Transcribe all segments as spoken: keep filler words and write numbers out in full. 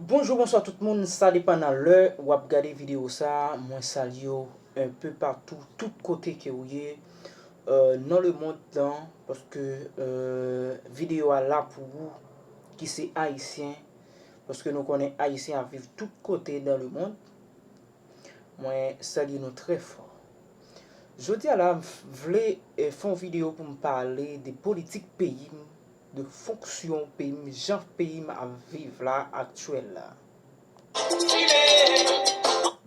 Bonjou, bonswa tout moun, sa depann nan lè w ap gade videyo sa a. Mwen salye w enpe patou, tout kote ke w ye, euh, nan lemonn nan, paske, euh, videyo a la pou ou ki se Ayisyen, paske nou konnen Ayisyen ap viv tout kote nan lemonn. Mwen salye nou trè fò. Jodi a la, m vle, eh, fè yon videyo pou m pale de politik peyi m, de fonksyon peyi m, jan peyi m ap viv la, aktyèl la.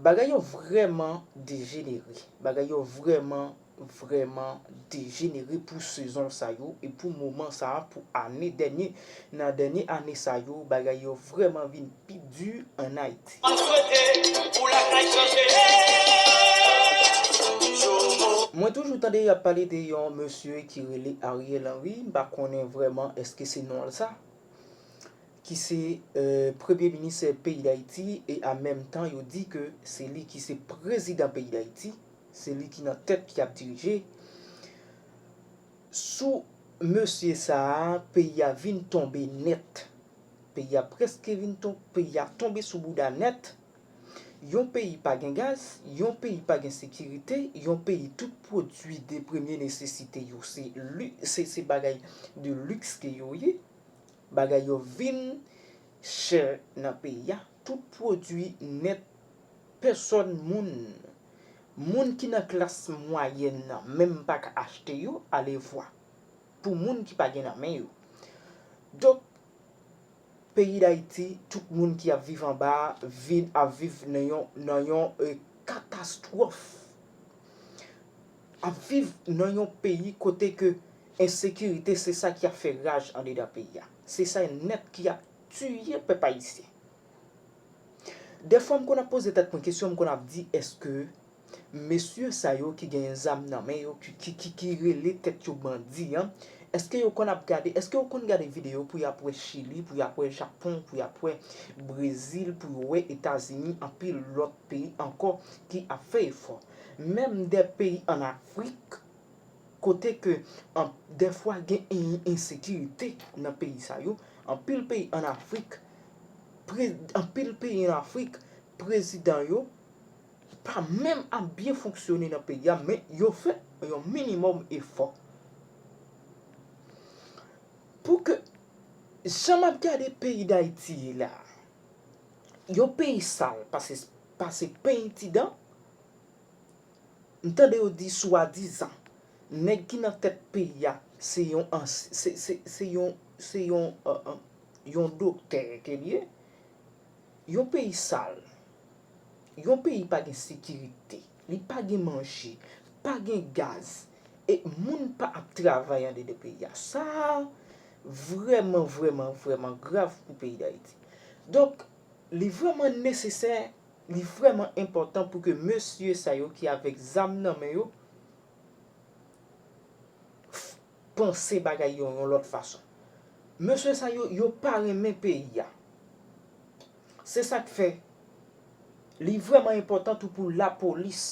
Bagay yo vrèman dejenere. Bagay yo vrèman, vrèman dejenere pou sezon sa yo e pou moman sa a, pou ane dènye, nan dènye ane sa yo, bagay yo vrèman vin pi di ann Ayiti. Mwen swete pou lakay chanje. Mwen toujou tande y ap pale de yon mesye ki rele Ariel Henry, m pa konnen vrèman èske se non l sa, ki se, euh, premye minis peyi Dayiti, e an menm tan yo di ke se li ki se prezidan peyi Dayiti, se li ki nan tèt ki ap dirije. Sou mesye sa a, peyi a vin tonbe nèt. Peyi a prèske vin ton-, peyi a tonbe sou bouda nèt. Yon peyi pa gen gaz, yon peyi pa gen sekirite, yon peyi tout pwodui de premye nesesite yo se li-, se, se bagay de liks ke yo ye. Bagay yo vin chè nan peyi a. Tout pwodui nèt, pèsòn moun, moun ki nan klas mwayèn nan menm pa ka achte yo, alevwa pou moun ki pa gen nan men yo. Donk, peyi Dayiti, tout moun ki ap viv anba a vin ap viv nan yon, nan yon, eh, katastwòf. Ap viv nan yon peyi kote ke ensekirite se sa ki ap fè raj andedan peyi a. Se sa nèt ki ap tiye pèp ayisyen. Dèfwa m konn ap poze tèt mwen kesyon, m konn ap di, èske mesye sa yo ki genyen zam nan men yo, ki, ki, ki, ki rele tèt yo bandi an, èske yo konn ap gade, èske yo konn gade videyo pou y ap wè Chili, pou y ap wè Japon, pou y ap wè Brezil, pou yo wè Etazini, anpil lòt peyi ankò ki ap fè efò? Menm de peyi ann Afrik, kote ke an-, dèfwa gen en-, ensekirite nan peyi sa yo, anpil peyi ann Afrik, pre-, anpil peyi ann Afrik, prezidan yo pa menm ap byen fonksyone nan peyi a, men yo fè yon minimòm efò. Pou ke, jan m ap gade peyi Dayiti ye la, yon peyi sal, pase, pase penyen ti dan, m tande yo di swadizan, nèg ki nan tèt peyi a, se yon ans-, se, se, se yon, se yon, euh, euh, yon doktè ke l ye. Yon peyi sal, yon peyi pa gen sekirite, li pa gen manje, pa gen gaz, e moun pa ap travay andedan peyi a. Sa vrèman, vrèman, vrèman grav pou peyi Dayiti. Donk, li vrèman nesesè, li vrèman enpòtan pou ke mesye sa yo ki avèk zam nan men yo, f-, panse bagay yo yon lòt fason. Mesye sa yo, yo pa renmen peyi a. Se sa k fè li vrèman enpòtan tou pou lapolis.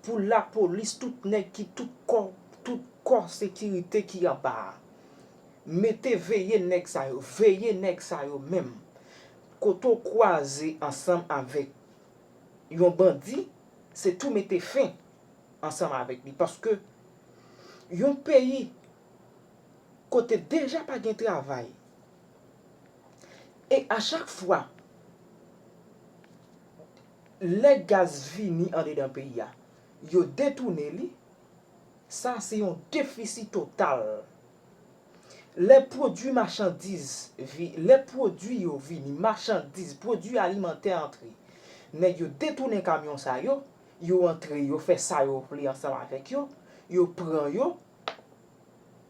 Pou lapolis, tout nèg ki, tout kò, tout kò sekirite ki anba a. Mete veye nèg sa yo, veye nèg sa yo menm. Kote w kwaze ansanm avèk yon bandi, se tou mete fen ansanm avèk li. Paske yon peyi kote deja pa gen travay, e a chak fwa lè gaz vini andedan peyi a, yo detounen li, sa se yon defisi total. Lè pwodui machandiz vi-, lè pwodui yo vini, machandiz, pwodui alimantè antre, nèg yo detounen kamyon sa yo, yo antre, yo fè sa yo vle ansanm avèk yo, yo pran yo.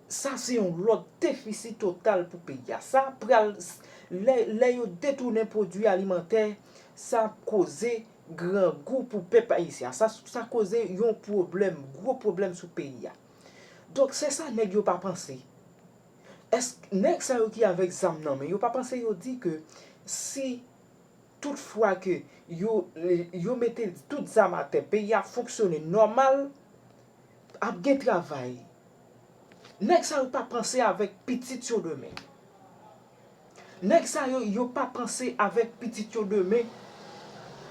Sa se yon lòt defisi total pou peyi a. Sa pral, lè, lè yo detounen pwodui alimantè, sa ap koze grangou pou pèp ayisyen an. Sa, sa koze yon pwoblèm, gwo pwoblèm sou peyi a. Donk, se sa nèg yo pa panse. Èske nèg sa yo ki avèk zam nan men yo pa panse yo di ke si tout fwa ke yo, yo mete tout zam atè, peyi a fonksyone nòmal, ap gen travay. Nèg sa yo pa panse avèk pitit yo demen. Nèg sa yo, yo pa panse avèk pitit yo demen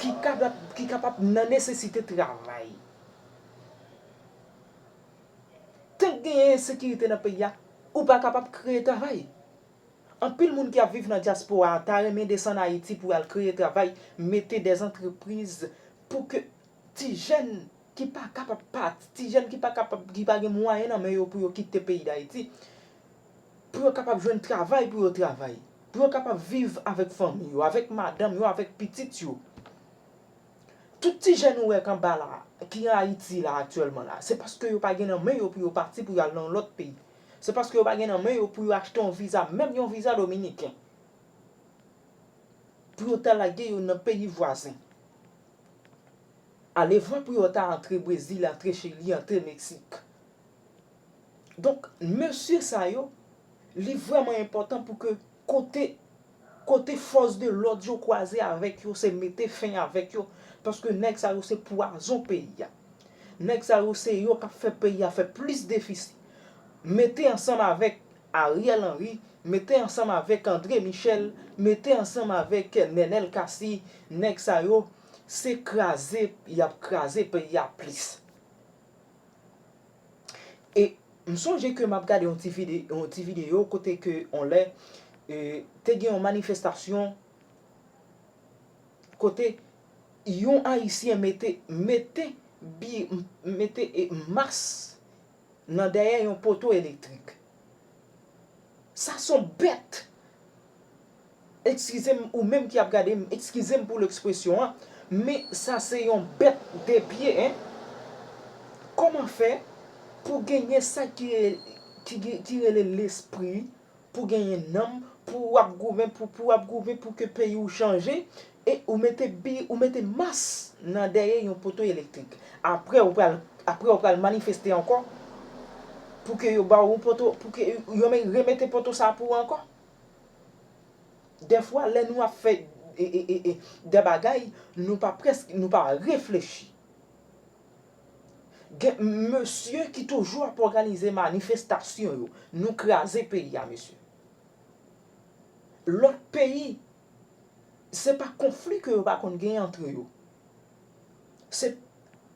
ki kapab, ki kapab nan nesesite travay. Tank genyen ensekirite nan peyi a, ou pa kapab kreye travay. Anpil moun ki ap viv nan dyaspora a ta renmen desann Ayiti pou y al kreye travay, mete des entreprises pou ke ti jèn ki pa kapab pati, ti jèn ki pa kapab, ki pa gen mwayen nan men yo pou yo kite peyi Dayiti, pou yo kapab jwenn travay, pou yo travay, pou yo kapab viv avèk fanmi yo, avèk madanm yo, avèk pitit yo. Tout ti jèn ou wè k anba la, ki an Ayiti la aktyèlman la, se paske yo pa gen nan men yo pou yo pati pou y al nan yon lòt peyi. Se paske yo pa gen nan men yo pou yo achte yon viza, menm yon viza dominiken, pou yo ta lage yo nan peyi vwazen. Alevwa pou yo ta antre Brezil, antre Chili, antre Meksik. Donk, mesye sa yo, li vrèman enpòtan pou ke kote, kote fòs de lòd yo kwaze avèk yo, se mete fen avèk yo, paske nèg sa yo se pwazon peyi a. Nèg sa yo se yo k ap fè peyi a fè plis defisi. Mete ansanm avèk Ariel Henry, mete ansanm avèk André Michel, mete ansanm avèk Nenel Cassy, nèg sa yo se kraze y ap kraze peyi a plis. E m sonje ke m ap gade yon ti vide, yon ti videyo kote ke on lè, e, te gen yon manifestasyon kote yon Ayisyen mete, mete bi, mete, e, mas nan dèyè yon poto elektrik. Sa se yon bèt. Eskize m, ou menm ki ap gade m, eskize m pou lekspresyon an, men sa se yon bèt de pye, en. Kòman fè pou genyen sa ki, ki, ki rele lespri, pou genyen nanm, pou w ap goumen, pou, pou w ap goumen pou ke peyi w chanje, e ou mete bi, ou mete mas nan dèyè yon poto elektrik. Apre ou pral, apre ou pral manifeste ankò, pou ke yo ba w yon poto, pou ke yo me-, remete poto sa pou ou ankò. Dèfwa, lè nou ap fè, e, e, e, e, de bagay, nou pa prèsk, nou pa reflechi. Gen mesye ki toujou ap òganize manifestasyon yo. Nou kraze peyi a, mesye. Lòt peyi, se pa konfli ke yo pa konn genyen antre yo. Se,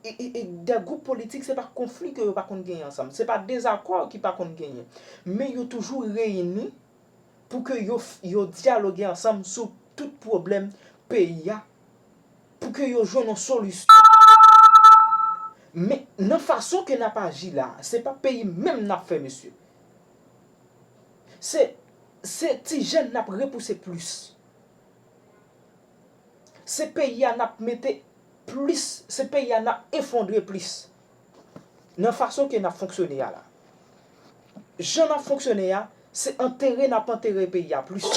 e, e, e, de gwoup politik, se pa konfli ke yo pa konn genyen ansanm. Se pa dezakò ki pa konn genyen. Men yo toujou reyini pou ke yo f-, yo dyaloge ansanm sou tout pwoblèm peyi a, pou ke yo jwenn yon solisyon. Men, nan fason ke n ap aji la, se pa peyi menm n ap fè, mesye. Se, se ti jèn n ap repouse plis. Se peyi a n ap mete plis, se peyi a n ap efondre plis. Nan fason ke n ap fonksyone a la. Jan n ap fonksyone a, se antere n ap antere peyi a plis.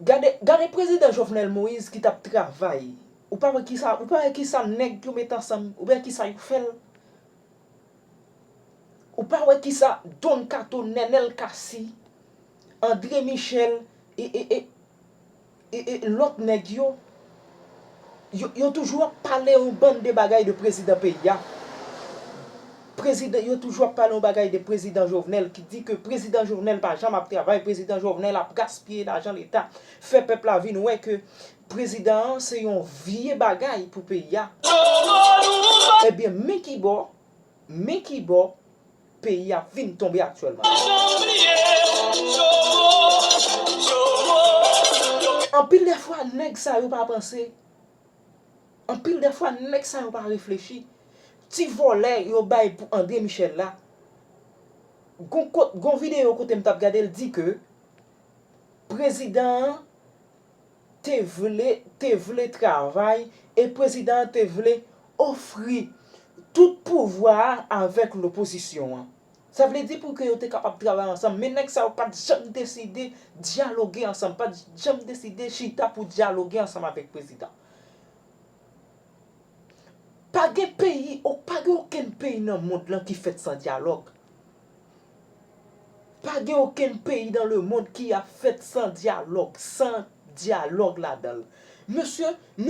Gade, gade prezidan Jovenel Moïse ki t ap travay. Ou pa wè kisa, ou pa wè kisa nèg yo met ansanm, ou pa wè kisa yo fè l? Ou pa wè kisa Don Kato, Nenel Cassy, André Michel, e, e, e, e, e lòt nèg yo, yo, yo toujou ap pale yon bann de bagay de prezidan peyi a. Prezidan, yo toujou ap pale yon bagay de prezidan Jovenel ki di ke prezidan Jovenel pa janm ap travay, prezidan Jovenel ap gaspiye lajan leta, fè pèp la vin wè ke prezidan an se yon vye bagay pou peyi a. Ebyen, men ki bò, men ki bò peyi a vin tonbe aktyèlman. Anpil de fwa, nèg sa yo pa panse. Anpil de fwa, nèg sa yo pa reflechi. Ti vòlè yo bay pou André Michel la. Gon kot-, gon videyo kote m t ap gade, l di ke prezidan an te vle, te vle travay e prezidan an te vle ofri tout pouvwa a avèk lopozisyon an. Sa vle di pou ke yo te kapab travay ansanm. Men nèg sa yo pa t janm deside dyaloge ansanm, pa t janm deside chita pou dyaloge ansanm avèk prezidan. Pa gen peyi, o-, pa gen okenn peyi nan mond lan ki fèt san dyalòg. Pa gen okenn peyi dans le monde ki ap fèt san dyalòg, san dyalòg ladan l. Mesye, nou